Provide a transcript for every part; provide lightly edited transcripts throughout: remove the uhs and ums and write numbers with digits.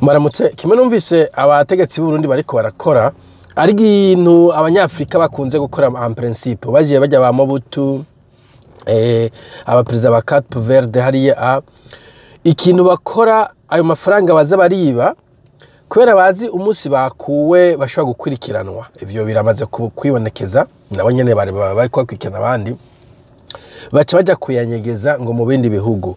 Muramutse. Kimwe numvise abategetsi b'Uburundi bariko barakora, ari ikintu Abanyafrika bakunze gukora en principe, bagiye bajya ba Mobutu, abaperezida ba Cape Verde hariya, ikintu bakora, ayo mafaranga baza bariba kubera bazi umunsi bakuwe bashobora gukurikiranwa. Ivyo biramaze kwibonekeza, nabo nyene bari bariko bakurikirana abandi, baca baja kuyanyegeza ngo mu bindi bihugu.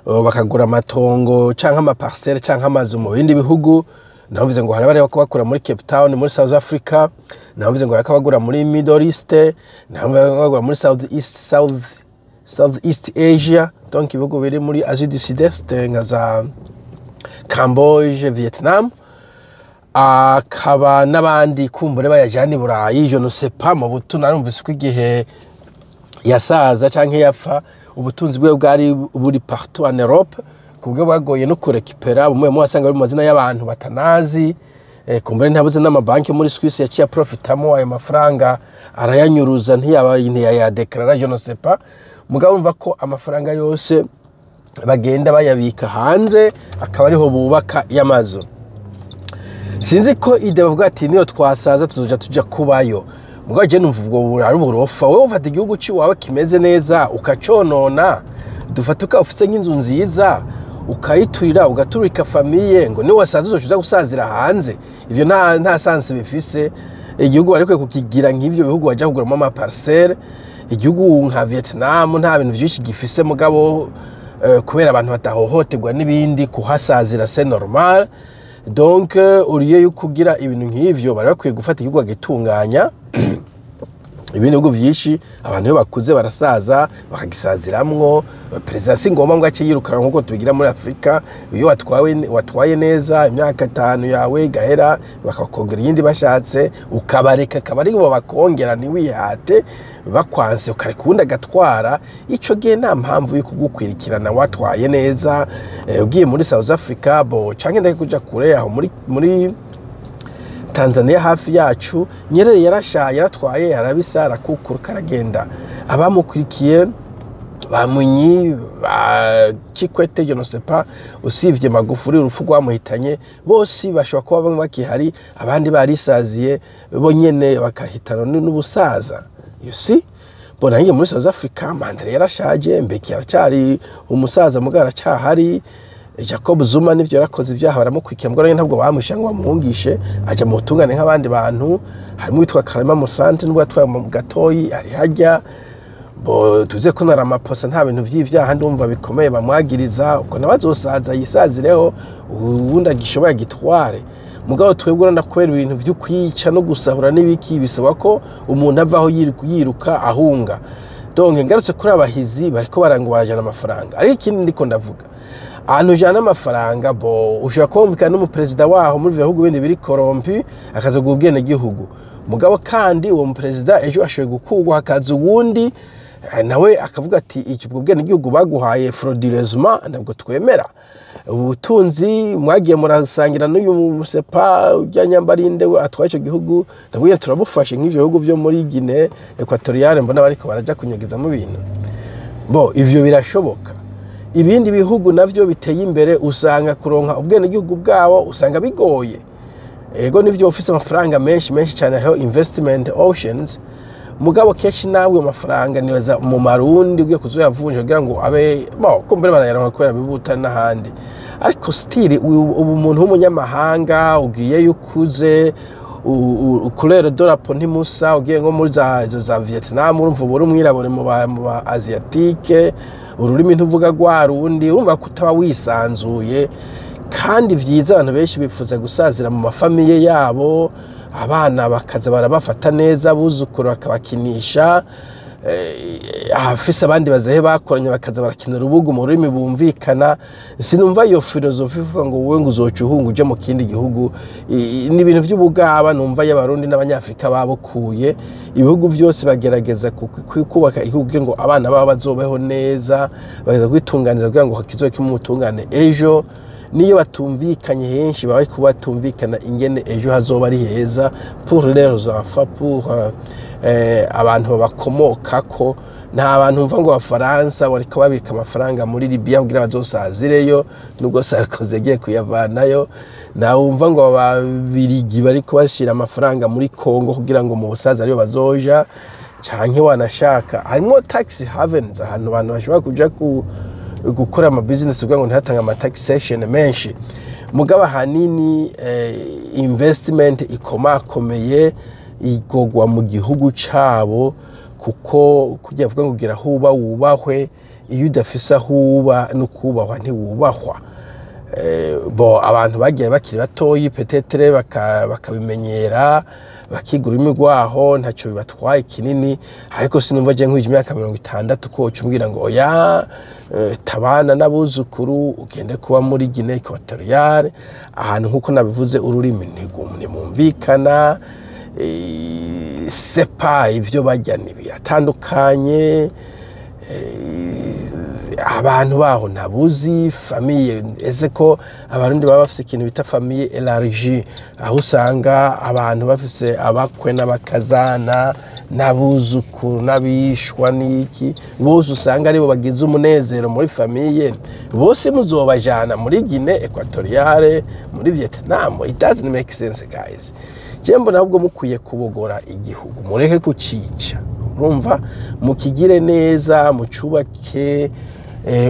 Bakagura amatongo canke ama parcelles canke amazu mu bindi bihugu. Navuze ngo hari bariko bakura muri Cape Town, muri South Africa, navuze ngo bariko bagura muri Middle East, navuze ngo bagura muri South East South East Asia, donc ibihugu biri muri Asie du Sud-Est nka za Cambodge, Vietnam, akaba n'abandi kumbure bayajana i Burayi, je ne sais pas. Mobutu narumvise ko igihe yasaza canke yapfa, ubutunzi bwe bwari buri partout en Europe, kubwo bwagoye no kurekipera. Bumwe mu wasanga buri mu mazina y'abantu batanazi. Kumbure ntabuze n'amabanki muri Suisse yaciye aprofitamo ayo mafaranga arayanyuruza, ntiyaba ntiyayadekarara, je ne sais pas. Mugabo urumva ko amafaranga yose bagenda bayabika hanze, akaba ariho bubaka y'amazu. Sinzi ko idée bavuga ati niyo twasaza tuzoja tuja kubayo. Mugabo je numva ubwo ari uburofa. Wowe ufata igihugu ciwawe kimeze neza ukaconona. Dufata ukaba ufise nk'inzu nziza, ukayiturira, ugaturika famille, ngo niyo wasaza uzoca uza gusazira hanze. Ivyo nta sens bifise. Igihugu bariko kukigira nk'ivyo bihugu baja kuguramo ama parcelles. Igihugu nka Vietnam nta bintu vyinshi gifise, mugabo kubera abantu batahohoterwa n'ibindi, kuhasazira c'est normal. Donc uriye yo kugira ibintu nk'ivyo, bari bakwiye gufata igihugu bagitunganya. Ibindi bihugu vyinshi, abantu iyo bakuze barasaza bakagisaziramwo. Perezida si ngombwa ngo ace yirukanwa nkuko tubigira muri Afurika. Iyo watwawe, watwaye neza, imyaka 5 yawe igahera, bakakongera iyindi bashatse, ukabareka akaba ari bo bakongera, ntiwihate. Bakwanse, ukareka uwundi agatwara. Ico gihe nta mpamvu yo kugukwirikirana, watwaye neza. Ugiye muri South Africa bo canke ndeke kuja kure aho, muri Tanzania hafi yacu, Nyerere yarashaye, yaratwaye, arabisa, arakukuruka, aragenda. Abamukurikiye ba Mwinyi, ba Kikwete, je ne sais pas, usivye Magufuli urupfu rwamuhitanye, bose bashobora kuba bamwe bakihari, abandi barisaziye bo nyene bakahitana n'ubusaza, you see. Bona hirya muri South Africa, Mandela yarashaje, Mbeki aracyari umusaza mugabo aracyahari. Jacob Zuma nivyo yarakoze ivyaha, baramukurikira, mugabo ntabwo bamwishe ngo bamuhungishe, aja mu butungane nk'abandi bantu. Harimo uwitwa Kgalema Motlanthe, nubwo yatwaye mu gatoyi ari hajya bo, tuze ko na Ramaphosa nta bintu vy'ivyaha ndumva bikomeye bamwagiriza. Ubwo nawe azosaza yisazireho, uwundi agishoboye agitware. Mugabo twebwe urabona, kubera ibintu vyo kwica no gusahura n'ibiki, bisaba ko umuntu avaho yiruka ahunga. Donc ngarutse kuri abahizi bariko baranga barajana amafaranga, ariko ikindi ndiko ndavuga, ahantu ujana amafaranga bo, ushobora kumvikana n'umuperezida waho muri ivyo bihugu bindi biri corrompus, akazoguha ubwenegihugu. Mugabo kandi uwo muperezida ejo ashoboye gukurwa, hakaza uwundi, nawe akavuga ati iki ubwo bwenegihugu baguhaye frauduleusement ntabwo twemera, ubutunzi mwagiye murasangira n'uyu musepa ujya nyambarinde we atwaye ico gihugu nabwo nyene turabufashe, nk'ivyo bihugu vyo muri Guinée Equatoriale mbona bariko baraja kunyegezamo ibintu bo. Ivyo birashoboka. Ibindi bihugu navyo biteye imbere, usanga kuronka ubwenegihugu bwabo usanga bigoye. Ego nivyo, ufise amafaranga menshi menshi cyane, hariho investment options, mugabo kenshi nawe amafaranga nibaza mu marundi ugiye kuzoyavunja kugira ngo abe bo, kumbere barayaronka kubera bibuta n'ahandi. Ariko still ubu umuntu w'umunyamahanga ugiyeyo ukuze, couleur de la peau ntimusa. Ugiye nko muri za izo za Vietnam, urumva uba uri umwirabure mu ba asiatique, ururimi ntuvuga rwa rundi, urumva ko utaba wisanzuye. Kandi vyiza, abantu benshi bifuza gusazira mu ma familles yabo, abana bakaza barabafata neza, abuzukuru bakabakinisha, abafise abandi bazehe bakoranye bakaza barakina urubuga mu rurimi bumvikana. Sinumva iyo philosophie ivuga ngo wowe ngo uzoca uhunga uje mu kindi gihugu. Ni ibintu vy'ubugaba numva y'Abarundi n'Abanyafrika babukuye. Ibihugu vyose bagerageza kubaka igihugu kugira ngo abana babo bazobeho neza, bageza kwitunganiza kugira ngo hakizobe kimwe ubutungane ejo. Niyo batumvikanye henshi, baba bariko batumvikana ingene ejo hazoba ari heza pour leurs enfants, pour abantu babakomokako. Nta bantu mva ngo abafaransa bariko babika amafaranga muri Libya kugira bazosazireyo, nubwo Sarkozy yagiye kuyavanayo. Nta wumva ngo ababirigi bariko bashira amafaranga muri Congo kugira ngo mu busaza ariyo bazoja. Canke wanashaka harimwo tax havens, ahantu abantu bashobora kuja gukora ama business kugira ngo ntihatange ama taxation menshi. Mugabo ahanini investment ikomakomeye igogwa mu gihugu cabo, kuko kugira vuga ngo gira aho uba wubahwe, iyo udafise aho uba no kubahwa ntiwubahwa. Bo abantu bagiye bakiri batoyi, peut-être bakabimenyera, bakiga ururimi rwaho, ntacyo bibatwaye kinini. Ariko sinumva je nkwije imyaka 60 ko woca umbwira ngo oya, tabana n'abuzukuru ugende kuba muri Guinée Equatoriale, ahantu nk'uko nabivuze ururimi ntimwumvikana, sepa ivyo barya biratandukanye, abantu baho ntabuzi famille. Ese ko abarundi baba bafise ikintu bita famille élargie, aho usanga abantu bafise abakwe n'abakazana n'abuzukuru n'abishwa n'iki, bose usanga aribo bagize umunezero muri famille, bose muzobajana muri Guinée Equatoriale, muri Vietnam? It doesn't make sense, guys. Je mbona ahubwo mukwiye kubogora igihugu, mureke kucica. Urumva, mukigire neza, mucubake.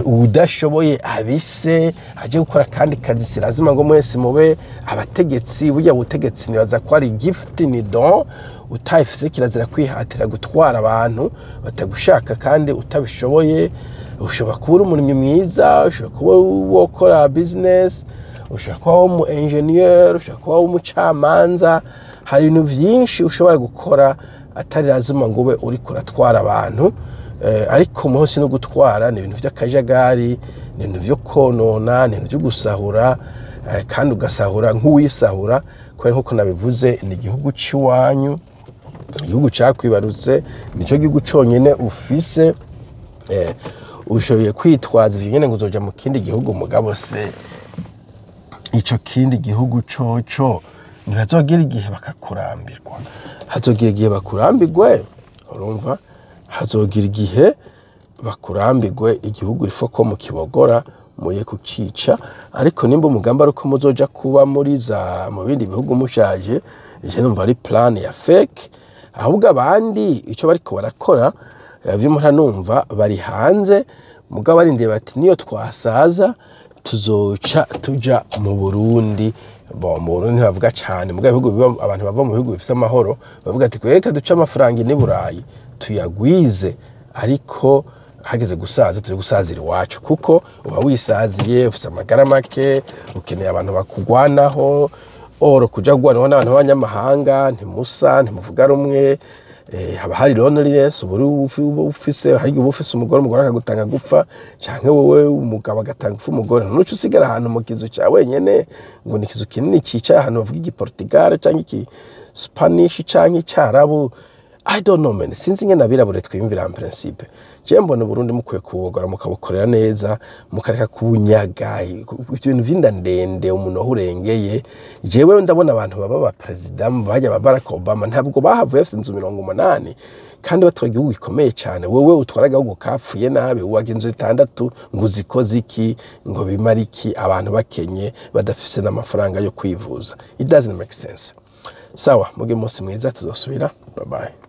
Udashoboye abise aje gukora kandi kazi. Si lazima ngo mwese mube abategetsi. Burya butegetsi nibaza ko ari gift, ni don. Utayifise kirazira kwihatira gutwara abantu batagushaka kandi utabishoboye. Ushobora kuba uri umurimyi mwiza, ushobora kuba wokora business, ushobora kuba umu engineer, ushobora kuba umucamanza. Hari ibintu vyinshi ushobora gukora atari lazima ngo ube uriko uratwara abantu. Ariko muhose no gutwara ni ibintu vy'akajagari, ni ibintu vyo konona, ni ibintu vyo gusahura, kandi ugasahura nk'uwisahura, kubera nkuko nabivuze ni igihugu c'iwanyu, igihugu cakwibarutse, nico gihugu conyene ufise. Ushoboye kwitwaza ivyo nyene ngo uzoja mu kindi gihugu, mugabo se ico kindi gihugu coco ntibazogira igihe bakakurambirwa? Hazogira igihe bakurambirwe. Urumva, hazogira igihe bakurambirwe. Igihugu rifo ko mukibogora, muye kucica. Ariko nimba umugambi ari uko muzoja kuba muri za mu bindi bihugu mushaje, je numva ari plan ya fake. Ahubwo abandi ico bariko barakora, vyo numva bari hanze mugabo barindiye bati niyo twasaza tuzoca tuja mu Burundi. Bo mu Burundi ntibavuga cane, mugabo ibihugu abantu bava mu bihugu bifise amahoro bavuga ati reka duce amafaranga ni Burayi tuyagwize, ariko hageze gusaza turi gusazira iwacu, kuko uba wisaziye, ufise amagara make, ukeneye abantu bakugwanaho. Oro kuja kugwanaho n'abantu b'abanyamahanga, ntimusa, ntimuvuga rumwe, haba hari loneliness. Uba ufise, hari igihe uba ufise umugore, umugore akagutanga gupfa, canke wowe umugabo agatanga gupfa umugore. Ntuce usigara ahantu mu kizu ca wenyene, ngo ni ikizu kinini cicaye ahantu bavuga igiportugal canke iki Spanish canke icarabu. I don't know, man. Sinzi ingene abirabure twiyumvira. En principe je mbona Burundi mukwiye kuwugora, mukabukorera neza, mukareka kubunyaga ibintu vy'inda ndende, umuntu aho urengeye. Jewe ndabona abantu baba ba president bajya ba Barack Obama, ntabwo bahavuye bafise inzu 80 kandi batwara igihugu gikomeye cyane. Wewe utwara agahugu kapfuye nabi, wubaka inzu zitandatu ngo uzikoze iki, ngo bimare iki, abantu bakenye badafise n'amafaranga yo kwivuza? It doesn't make sense. Sawa, mugire umunsi mwiza, tuzosubira. Bye bye.